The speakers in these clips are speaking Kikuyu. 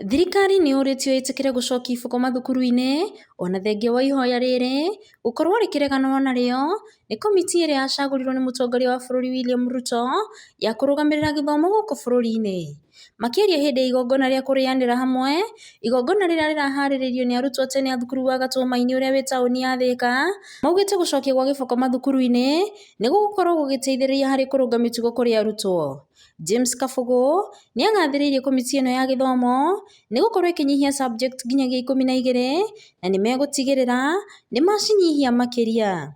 Thirikari nĩ yũrĩtio ĩtĩkĩre gũcokia iboko mathukuru-inĩ ona thengia wa ihoya rĩrĩ gũkorwo rĩkĩreganwo narĩo nĩ komiti ĩrĩa yacagũrirwo nĩ mũtongoria wa bũrũri William Ruto ya kũrũgamĩrĩra gĩthomo gũkũ bũrũri-inĩ. Makĩaria hĩndĩ ya igongona rĩa kũrĩanĩra hamwe, igongona rĩrĩa rĩraharĩrĩirio nĩ arutwo tene a thukuru wa Gatũma-inĩ ũrĩa wĩ taũni ya Thĩka, maugĩte gũcokia gwa gĩboko mathukuru-inĩ nĩ gũgũkorwo gũgĩteithĩrĩria harĩ kũrũnga mĩtugo kũrĩ arutwo. James Kabugu nĩ agathĩrĩirie komiti ĩno ya gĩthomo nĩ gũkorwo ĩkĩnyihia subject nginyagia 12 na nĩ megũtigĩrĩra nĩ macinyihia makĩria.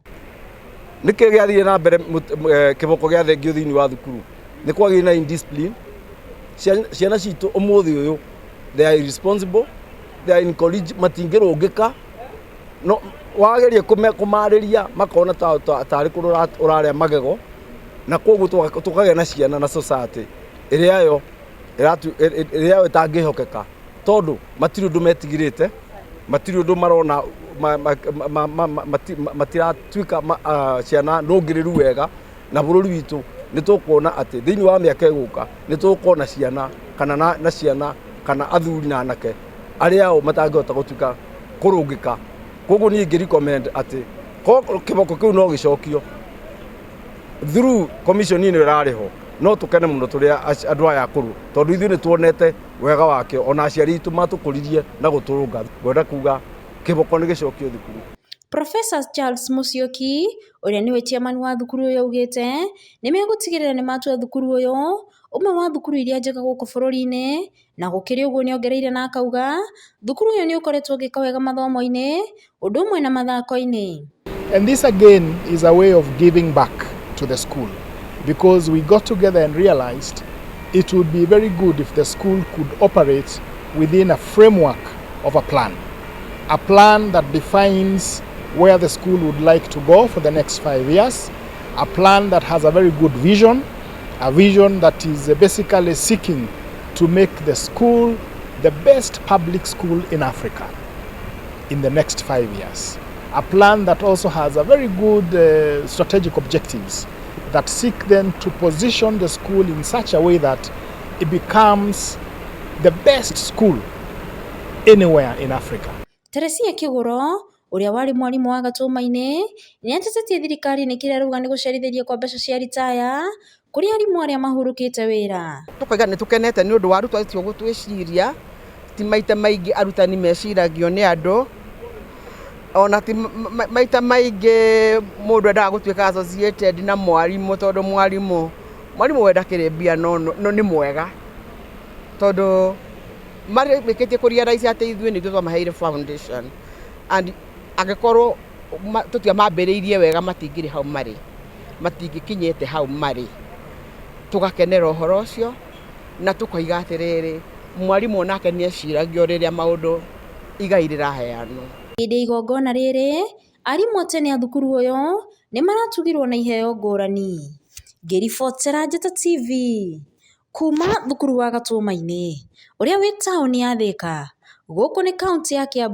Nĩkĩ gĩathire na mbere kĩboko gĩa thengio thĩinĩ wa thukuru? Nĩ kwagĩire na indiscipline. Ciana citũ ũmũthĩ ũyũ, they are irresponsible, they are incorrigible, matingĩrũngĩka. No wageria kũmarĩria makona tarĩ kũrĩa ũrarĩa magego, na koguo tũkagĩa na ciana na society ĩrĩa yo ĩrĩa yo ĩtangĩhokeka, tondũ matirĩ ũndũ metigĩrĩte, matirĩ ũndũ marona, matiratuĩka ciana nũngĩrĩru wega. Na bũrũri witũ nĩ tũkuona atĩ thĩinĩ wa mĩaka ĩgũka nĩ tũkuona ciana kana na ciana kana athuri na anake arĩa ao matangĩhota gũtuĩka kũrũngĩka. Koguo niĩ ingĩ recommend atĩ kĩboko kĩu no gĩcokio through commission ĩno ĩrarĩ ho, no tũkene mũno tũrĩ andũ aya akũrũ, tondũ ithuĩ nĩ tuonete wega wakĩo, ona aciari aitũ matũkũririe na gũtũrũnga. Ngwenda kuga kĩboko nĩ gĩcokio thukuru. Professor Charles Musyoki ũrĩa nĩwe chairman wa thukuru ũyũ augĩte nĩ megũtigĩrĩra nĩ matua thukuru ũyũ ũmwe wa thukuru iria njega gũkũ bũrũri-inĩ. Na gũkĩrĩ ũguo nĩongereire na akauga thukuru ũyũ nĩ ũkoretwo ũgĩka wega mathomo-inĩ ũndũ ũmwe na mathako-inĩ. And this again is a way of giving back to the school, because we got together and realized it would be very good if the school could operate within a framework of a plan. A plan that defines where the school would like to go for the next 5 years, a plan that has a very good vision, a vision that is basically seeking to make the school the best public school in Africa in the next 5 years. A plan that also has a very good strategic objectives that seek then to position the school in such a way that it becomes the best school anywhere in Africa. Teresia Kiguro ũrĩa warĩ mwarimũ wa Gatũma-inĩ nĩ atetetie thirikari nĩ kĩrĩa arauga nĩ gũcerithĩria kwa mbeca cia ritaya kũrĩ arimũ arĩa mahurũkĩte wĩra. Tũkoiga nĩ tũkenete nĩ ũndũ wa arutwo acio gũtwĩciria. Ti maita maingĩ arutani meciragio nĩ andũ, ona ti maita maingĩ mũndũ endaga gũtuĩka associated na mwarimũ, tondũ mwarimũ we ndakĩrĩ mbia, no nĩ mwega tondũ marĩkĩtie kũ realize atĩ ithuĩ nĩ ithuĩ twamaheire foundation, and angĩkorwo tũtiamambĩrĩirie wega matingĩrĩ hau marĩ, matingĩkinyĩte hau marĩ. Tũgakenera ũhoro ũcio na tũkoiga atĩrĩrĩ, mwarimũ onake nĩ eciragio rĩrĩa maũndũ igai rĩraheanwo. Hĩndĩ ya igongona rĩrĩ, arimũ a tene a thukuru ũyũ nĩ maratugirwo na iheo ngũrani. Ngĩribotera Njata TV kuma thukuru wa Gatũma-inĩ ũrĩa wĩ taũni ya Thĩka, gũkũ nĩ kaũntĩ ya Kiambu.